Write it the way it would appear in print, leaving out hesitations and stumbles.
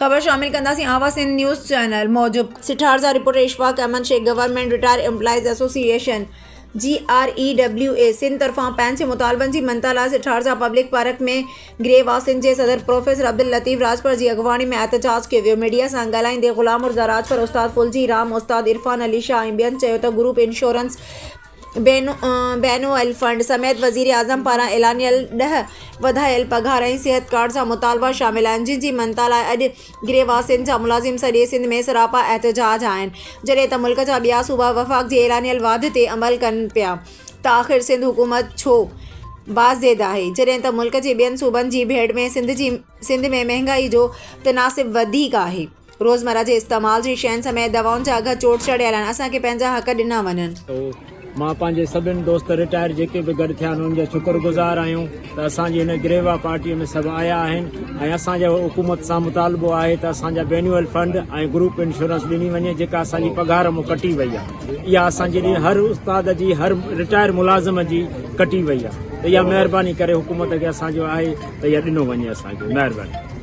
خبر شامل ڪنداسين آواز سنڌ نيوز چينل موجب سٺار جا reporter Ashfaq Ahmed Shaikh government retire employees association, G R E W A, Sindh طرفان پنهنجي مطالبن جي مڃتا لاء سٺار جا پبلڪ پارڪ ۾ گري واسين جي صدر پروفيسر عبداللطيف راڄپر جي اڳواڻي ۾ احتجاج ڪيو ويو ميڊيا سان ڳالهائيندي غلام مرزا راڄپر استاد ڦلجي رام استاد عرفان علي شاهه ۽ ٻين چيو ته گروپ انشورنس بينو الفنڊ سميت وزيراعظم پاران اعلانيل ڏهه وڌايل پگهار ۽ صحت ڪارڊ جا مطالبا شامل آهن جن جي مڃتا لاء اڄ گريواسين جا ملازم سڄي سنڌ ۾ سراپا احتجاج آهن جڏهن ته ملڪ جا ٻيا صوبا وفاق جي اعلانيل واڌ تي عمل ڪن پيا ته آخر سنڌ حڪومت ڇو باضد آهي جڏهن ته ملڪ جي ٻين صوبن جي ڀيٽ ۾ سنڌ جي سنڌ ۾ مهنگائي جو تناسب وڌيڪ آهي. روزمره جي استعمال جي شين سميت دوائن جا اگهه چوٽ چڙهيل آهن، اسان کي پنهنجا حق ڏنا وڃن. سو مان پنهنجي سڀن دوست رٽائر جيڪي به گڏ ٿيا آهن انهن جا شڪر گذار آهيون ته اسان جي هن گريوا پارٽي ۾ سڀ آيا آهن ۽ اسان جو حڪومت سان مطالبو آهي ته اسان جا بينوئل فنڊ ۽ گروپ انشورنس ڏني وڃي جيڪا اسان جي پگهار مون ڪٽي وئي آهي اها اسان جي هر استاد جي هر رٽائر ملازم جي ڪٽي وئي آهي ته اها مهرباني ڪري حڪومت کي اسان جو آهي ته اها ڏنو وڃي اسان کي مهرباني.